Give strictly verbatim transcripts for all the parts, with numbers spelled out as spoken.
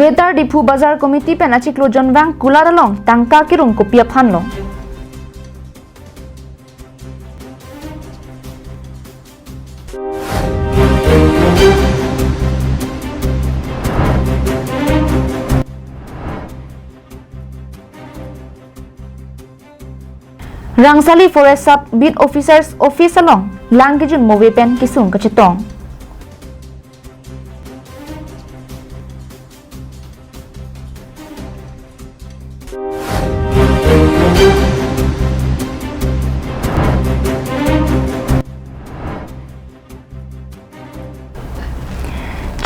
Greater Diphu Bazar Committee pen achiklo jonvang kulat along tangka kirung kopi aphan lo? Rangsali Forest Sub Beat Officer's Office along lang kejun move pen kesung kachetong.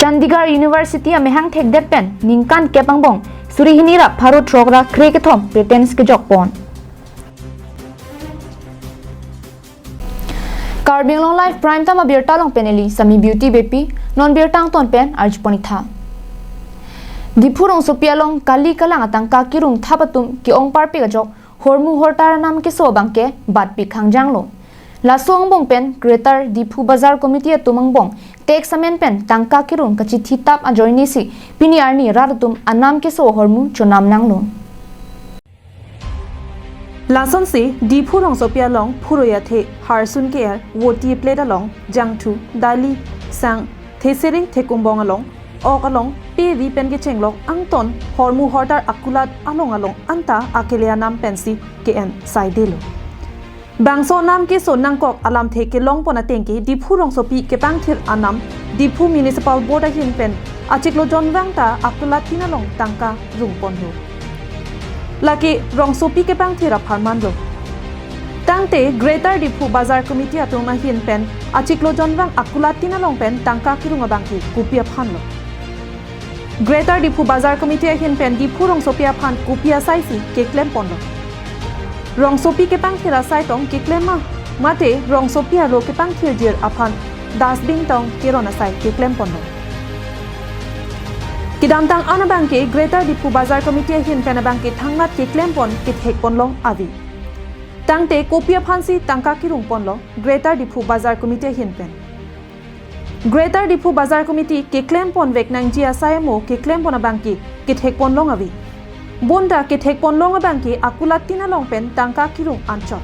Chandigarh University amahang thekdet pen ningkan kep angbong suri hini ra pharo throk ra kre kethom patents kejok pon. Karbi Anglong Live Prime Time abirta along pen neli Sami Beauty Beypi, non birta angton pen arjupon itha. Diphu rongsopi along kali kalang atangka kirung thap atum ke-ong parpik ajok hormu hortar anam keso abangke batpik hangjang lo. Laso angbong pen Greater Diphu Bazar Committee atum angbong tax amen pen tangka kirung kachithi tap ajoine si pini arni rat atum anam keso ahormu chonam nanglo. Lasonsi Diphu rongsopi along phurui athe harsun ke-er, voti plate along jangthu, dali, sang, thesere, thekumbong along, ok along pe ri pen kechenglok angton hormu hortar akulat along along anta akele anam pensi ke-en saidelo. Bangso anam keso nangkok alamthe kelongpon atengke Diphu rongsopi kepangthir anam Diphu Municipal Board ahin pen achiklo jonvang ta akulat tin along tangka rungponlo. Lake rongsopi kepangthir apharman lo. Tangte Greater Diphu Bazar Committee atum ahin pen achiklo jonvang akulat tin along pen tangka kirung abangke kopi aphan lo? Greater Diphu Bazar Committee ahin pen Diphu rongsopi aphan kopi asai si keklem ponlo? Rongsopi kepangthir asai tong keklem ma, mate rongsopi arlo kepangthirjir aphan dustbin tong keron asai keklem ponlo? Kedamtang an abangke Greater Diphu Bazar Committee ahin pen abangke thangnat keklem pon kethek ponlong ave. Tangte kopi aphansi tangka kirung ponlo Greater Diphu Bazar Committee ahin pen? Greater Diphu Bazar Committee keklem ponvek nangji asai amo keklem pon abangke kethek ponlong ave. Bonta kethek ponlong abangke akulat tin along pen tangka kirung anchot.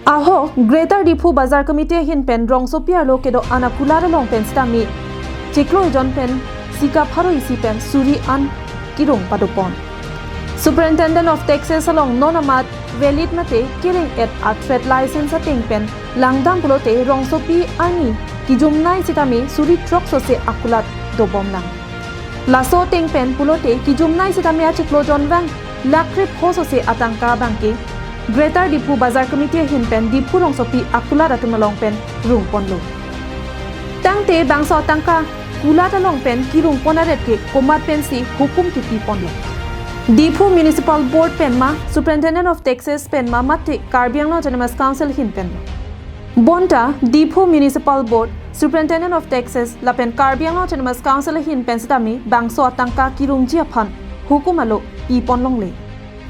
Ahok Greater Diphu Bazar Committee ahin pen rongsopi arlo kedo-an akulat along pen sitame chiklo ejon pen sika pharo isi pen suri an kirung padopon. Superintendent of Taxes along non amat valid mate kereng-et a trade license ateng pen langdam pulote rongsopi arni kijumnei sitame suri throk sose akulat dobom nang. Laso ateng pen pulote kijumnei sitame achiklo jonvang lakh krepho sose atangka abangke Greater Diphu Bazar Committee ahin pen Diphu rongsopi akulat atum along pen rungponlo. Tangte bangso atangka kulat along pen kirungpon aret ke komat pensi hukum kipi ponlo? Diphu Municipal Board pen ma, Superintendent of Taxes pen ma, mate Karbi Anglong Autonomous Council ahin pen ma? Bonta Diphu Municipal Board, Superintendent of Taxes lapen Karbi Anglong Autonomous Council ahin pen sitame bangso atangka kirungji aphan hukum alo pi ponlongle.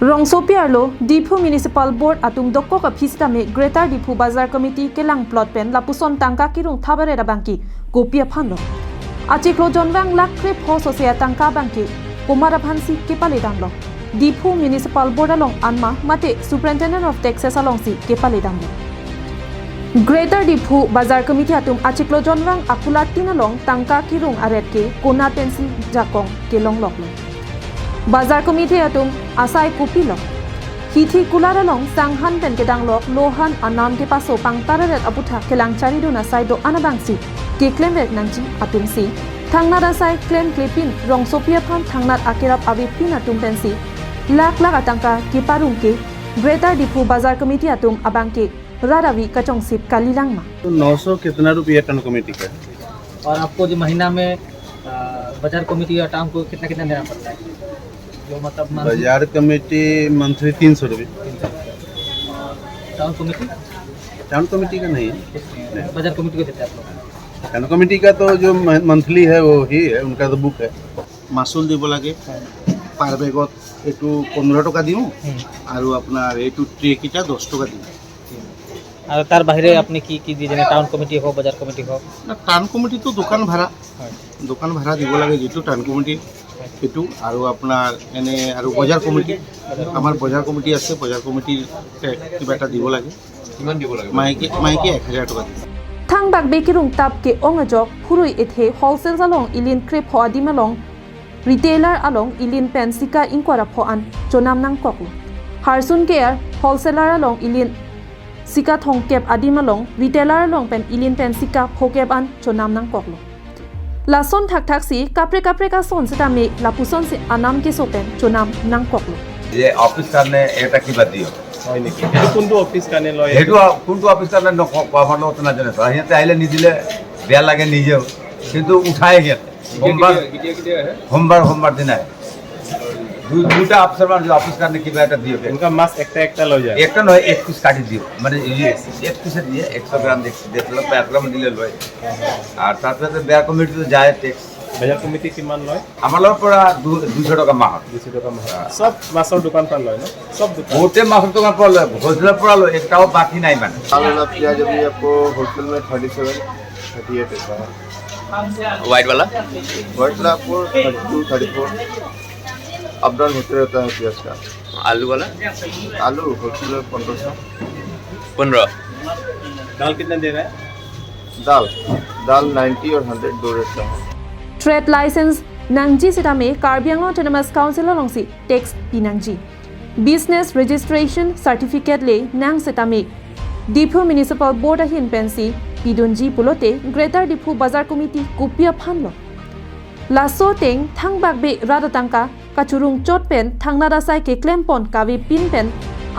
Rongsopi arlo Diphu Municipal Board atum dokok aphi sitame Greater Diphu Bazar Committee kelang plot pen lapuson tangka kirung thap aret abangke kopi aphan lo? Achiklo jonvang lakh krepho sose atangka abangke komat aphansi kepale damlo? Diphu Municipal Board along an ma, mate Superintendent of Taxes alongsi kepale damlo? Greater Diphu Bazar Committee atum achiklo jonvang akulat tin along tangka kirung aret ke konat pensi jakong kelongloklo? Bazar Committee atum asai kopilo? Hithi kulat along sanghan pen kedanglok lohan anam kepaso pangtar aret aputhak kelang charidun asai do-an abangsi keklemvek nangji atumsi thangnat asai klemklepin rongsopi aphan thangnat akerap avepin atum pensi lakh lakh atangka keparung ke Greater Diphu Bazar Committee atum abangke rat avi kachongsip kalilang ma? तो नौ सौ कितना रुपया town committee का? और आपको जो महीना में, अ, बाजार कमेटी और टाउन को कितना कितना देना पड़ता है? जो मतलब मंथली बाजार कमेटी मंथली तीन सौ रुपये। तीन सौ रुपये। Town committee? टाउन कमेटी का नहीं है। कुछ नहीं है। बाजार कमेटी को देते हैं आप लोग? টাউন কমিটি কা তো যে মন্থলি হয়, ও হি হয়, উনকা তো বুক হয়। মাচুল দিব লাগে। পাৰ বেগত এইটো পোন্ধৰ টকা দিওঁ। হুম। আৰু আপোনাৰ এইটো ট্ৰেকেইটা দহ টকা দিওঁ। আৰু তাৰ বাহিৰে আপুনি কি কি দিয়ে, যেনে টাউন কমিটি হওক, বজাৰ কমিটি হওক? না, টাউন কমিটিটো দোকান ভাড়া। হয়। দোকান ভাড়া দিব লাগে, যিটো টাউন কমিটি সেইটো আৰু আপোনাৰ এনে আৰু বজাৰ কমিটি, আমাৰ বজাৰ কমিটি আছে, বজাৰ কমিটিৰ কিবা এটা দিব লাগে। কিমান দিব লাগে? মাহেকীয়া, মাহেকীয়া এক হাজাৰ টকা দিব। Thangbak be kirung tap ke-ong ajok phurui ethe wholesale along ilin krepho adim along retailer along ilin pen sika ingkoi ra pho an chonam nangkoklo. Harsun ke-er wholesaler along ilin sika thomkep adim along retailer along pen ilin pen sika phokep an chonam nangkoklo. Lason thakthak si kaprek kaprek ason setame lapuson si anam keso pen chonam nangkoklo. যে অফিচ কাৰণে এটা কিবা দিয়ক। হয় নেকি? সেইটো কোনটো অফিচ কাৰণে লয়? সেইটো কোনটো অফিচ কাৰণে নকওঁ, আমাৰ লগতো নাজানে ছাৰ। সিহঁতে আহিলে নিদিলে বেয়া লাগে নিজেও, কিন্তু উঠাই সিহঁতে। সোমবাৰ, কেতিয়া কেতিয়া আহে? সোমবাৰ সোমবাৰ দিনাই দুই দুটা অফিচৰ মানুহ অফিচ কাৰণে কিবা এটা দিয়ক। এনেকুৱা মাছ একটা একটা লৈ যায়? একটা নহয়, এক পিচ কাটি দিয়ক, মানে এই এক পিচে দিয়ে একশো গ্ৰাম, এক ডেৰশ গ্ৰাম দিলে লয়। আৰু তাৰপিছতে বেয়া কমিটিটো যায় টেক্স। বজাৰ কমিটি কিমান লয়? আমাৰ লগৰ পৰা দু- দুইশ টকা মাহত। দুইশ টকা মাহত। চব মাছৰ দোকান পৰা লয় ন? চব দোকান। বহুতে মাছৰ দোকান পৰা লয়, হ'লচেলৰ পৰা লয়, একটাও বাকী নাই মানে। लाल वाला प्याज अभी आपको होलसेल में थर्टी सेवन, थर्टी एट रहता है। व्हाइट वाला? व्हाइट वाला आपको thirty two, thirty four, up down होते रहता है प्याज का। आलू वाला? आलू होलसेल में पंद्रह सौ। पंद्रह। दाल कितना दे रहा है? दाल, दाल नाइन्टी और हंड्रेड दो रेट का है। Trade license nangji setame Karbi Anglong Autonomous Council alongsi tax pinangji. Business registration certificate le nang setame Diphu Municipal Board ahin pensi pidunji pulote Greater Diphu Bazar Committee kopi aphanlo? Laso ateng thangbak be rat atangka kachurung chot pen thangnat asai keklempon kavepin pen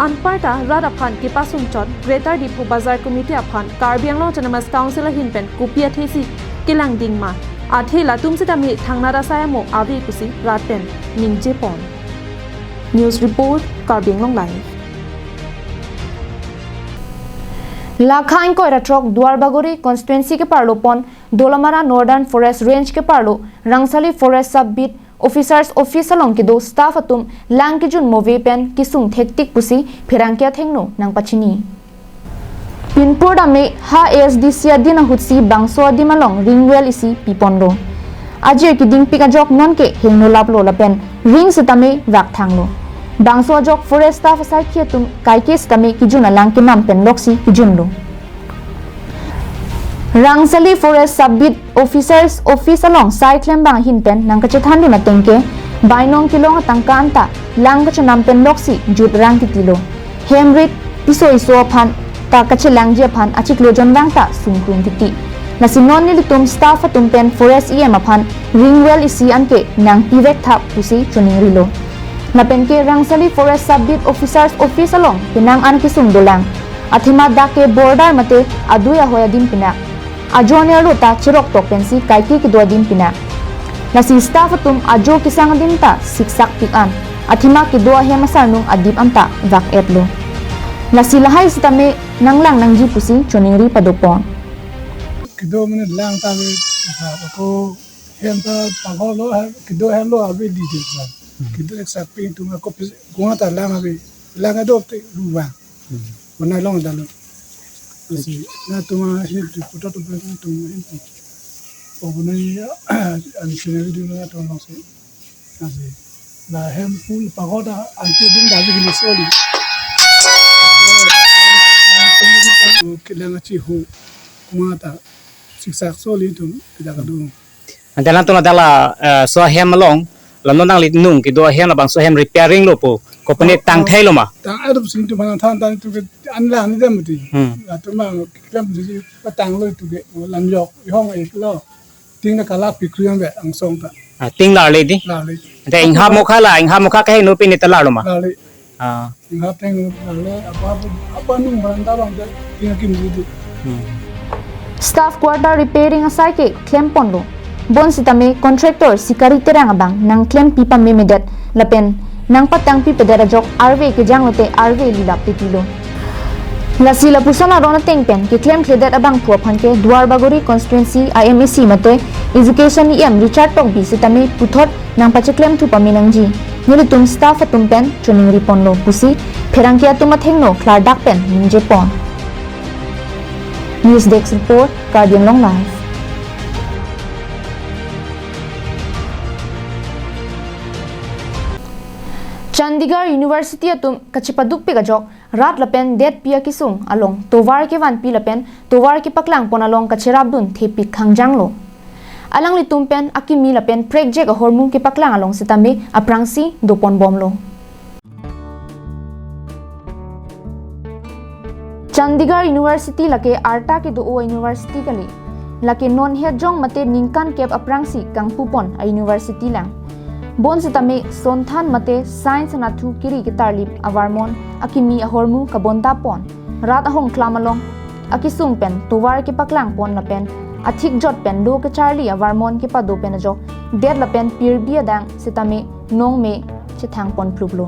anparta rat aphan kepasung chot Greater Diphu Bazar Committee aphan Karbi Anglong Autonomous Council ahin pen kopi athesi kelangding ma, athe latum setame thangnat asai amo ave pusi rat pen ningjepon. News report, Karbi Anglong Live. Lakha ingkoi ra throk Duarbagori constituency keparlo pon Dolamara Northern Forest Range keparlo Rangsali Forest Sub Beat Officers Office along kedo staff atum lang kejun move pen kesung thektik pusi pherangke athengno nangpachini. Pinpur dame ha A S D C adin ahutsi bangso adim along ring well isi piponlo. Ajir kedingpik ajok nonke hingno laplo lapen ring setame vak thanglo. Bangso ajok forest staff asaikhi atum kaike setame kejun alang kenam pen loksi kejunlo. Rangsali Forest Sub Beat Officers Office along sai klembang ahin pen nangkachethandun atengke bainong kelong atangka anta lang kachenam pen loksi jut rang titilo. Hem rit piso iso aphan ta kachelangji aphan achiklo jonrang ta sungkrung titi. Lasi non nelitum staff atum pen Forest E M aphan ring well isi anke nangpivek tha pusi choningrilo. Lapenke Rangsali Forest Sub Beat Officers Office along penang an kesung dolang. Athema dak ke border mate adui ahoi adim pinak. Ajo anerlo ta cherok tok pensi kaike kedo adim pinak. Lasi staff atum ajo kesang adim ta siksak pik an. Athema kedo ahem asarnung adip anta vak etlo. Lasi lahai setame nanglang nangji pusi choningri padopon. Kedo mene lang ta ve, ako hem ta pagol lo, kedo hem lo ave di de sa. Kedo ek saping tum ako pis, gua ta lang ave, lang ado te ruang. Mana long dalo. Asi na tuma hin tu putar tu putar tu hin tu. O bunai ya, an sini video na tu long si. Asi la hem pul pagoda anti ding da video soli. Kilang achi ho. Kuma ta siksak soli tu kita kadung. Ante lang tuna dala, eh, so hem along, lam non nangli nung kedo hem labangso hem repairing lo po, company tangthai lo ma? Tang adup sing tu mana than than tu ke anla ni dam ti. Hmm. La tu ma klem tu si patang lo tu ke lam yok hong ek lo. Ting na kala pikri ang be angsong ta. Ah, ting lar le di? Lar le. Ante ingha mokha la, ingha mokha ke no pini ta lar lo ma? Lar le. Ah. Ingha teng lar le apa apa apa nung barang ta bang te ting akim di. Hmm. Staff quarter repairing asai ke klemponlo. Bon sitame contractor Sikari Terang abang nangklempi pamemedet lapen nangpatangpipedet ajok arve kejang lote arve lilap titilo. Lasi lapuson aron ateng pen keklemkledet abangphu aphan ke Duarbagori constituency I M A C mate Education E M Richard Tokbi sitame puthot nangpacheklem thu pame nangji. Nelitum staff atum pen choningri ponlo pusi pherangke atum athengno klardak pen ningje pon. News Desk Report, Karbi Anglong Live. Chandigarh University atum kachepadukpik ajok rat lapen detpi akesung along tovar kevanpi lapen tovar kepaklangpon along kacherapdun thepik khangjanglo. Alanglitum pen akimi lapen prekjek ahormu kepaklang along sitame aphrangsi doponbomlo. Chandigarh University lake arta kedo-o university kali. Lake non hetjong mate ningkan kep aphrangsi kangpupon a-university lang. Bonsitame sonthan mate science anatthu kiri ketarlip avarmon akimi ahormu kabontapon. Rat ahongklam along akesung pen tovar kepaklangpon lapen athikjot pen lo kecharli avarmon kepado pen ajok det lapen pirbi adang sitame nongme chethangpon pluplo.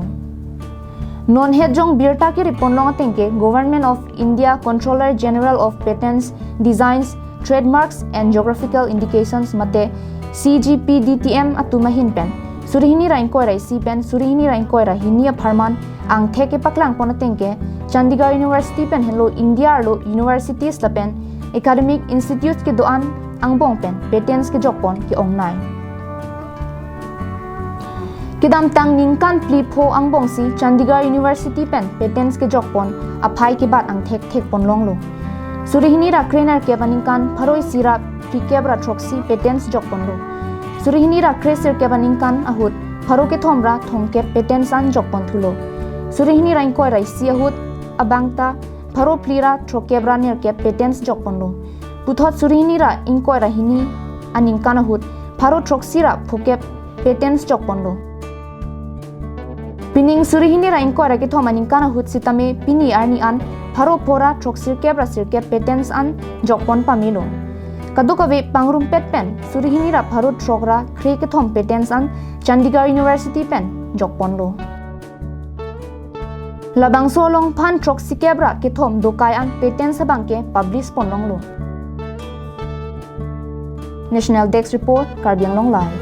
Non hetjong birta keriponlong atengke Government of India Controller General of Patents, Designs, Trademarks and Geographical Indications mate C G P D T M atum ahin pen suri hini ra ingkoi ra isi pen suri hini ra ingkoi ra hini apharman angthek kepaklangpon atengke Chandigarh University pen henlo India arlo universities lapen academic institutes kedo-an angbong pen patents kejokpon ke-ongnei. Kedamtang ningkan phli pho angbongsi Chandigarh University pen patents kejokpon aphai kebat angthek thekponlonglo. Suri hini ra krenerkep aningkan pharo isi ra phlikep ra throksi patents jokponlo. Suri hini ra kresirkep aningkan ahut pharo kethom ra thomkep patents an jokponthulo. Suri hini ra ingkoi ra isi ahut abangta pharo phli ra throkep ra nerkep patents jokponlo. Puthot suri hini ra ingkoi ra hini aningkan ahut pharo throksi ra phokep patents jokponlo. Pining suri hini ra ingkoi ra kethom aningkan ahut sitame pini arni an pharo pho ra throksirkep ra sirkep patents an jokpon pamelo. Kadokave pangrumpet pen suri hini ra pharo throk ra kre kethom patents an Chandigarh University pen jokponlo. Labangso along phan throksikep ra kethom dokai an patents abangke publish ponlonglo. National Desk Report, Karbi Anglong Live.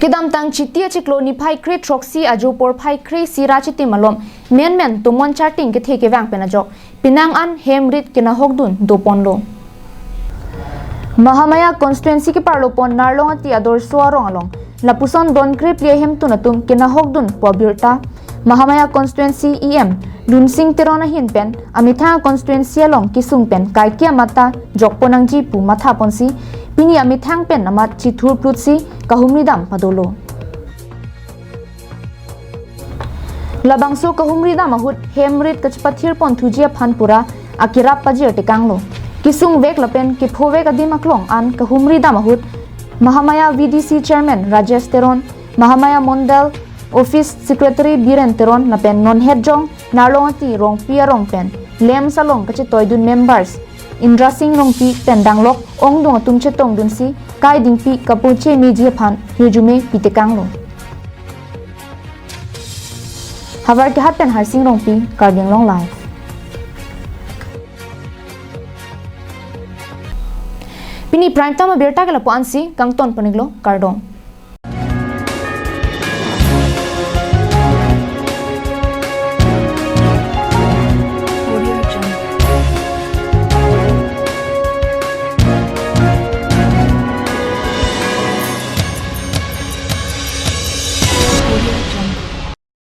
Kedamtang Chiti achiklo niphai kre throksi ajo porphai kre isi ra chitim malom menmen tomon charting kethe kevang pen ajok penang an hem rit kenahokdun doponlo. Mahamaya constituency keparlopon Narlongati Adorsho arong along lapuson don krephli ahemtun atum kenahokdun pu abirta Mahamaya constituency E M Lunsing Teron ahin pen amethang constituency along kesung pen kaike amat ta jokpon nangji pu mathaponsi pini amethang pen amat chithurplutsi kahumridam padolo. Labangso kahumridam ahut hem rit kachepathirponthuji aphan pura akerap pajir tekanglo. Kesungvek lapen kephovek adim aklong an kahumridam ahut Mahamaya V D C Chairman Rajesh Teron, Mahamaya Mondal Office Secretary Biren Teron lapen non hetjong Narlongati Rongpi arong pen LAMPS along kachetoidun members Indra Singh Rongpi pen danglok ongdung atum chetongdunsi kai dingpi kapoche meji aphan hirjume pitekanglo. Howraghat pen Harsing Rongpi, Karbi Anglong Live. Pini prime time abirta ke lapu-ansi, kangton pon-iklo, kardom.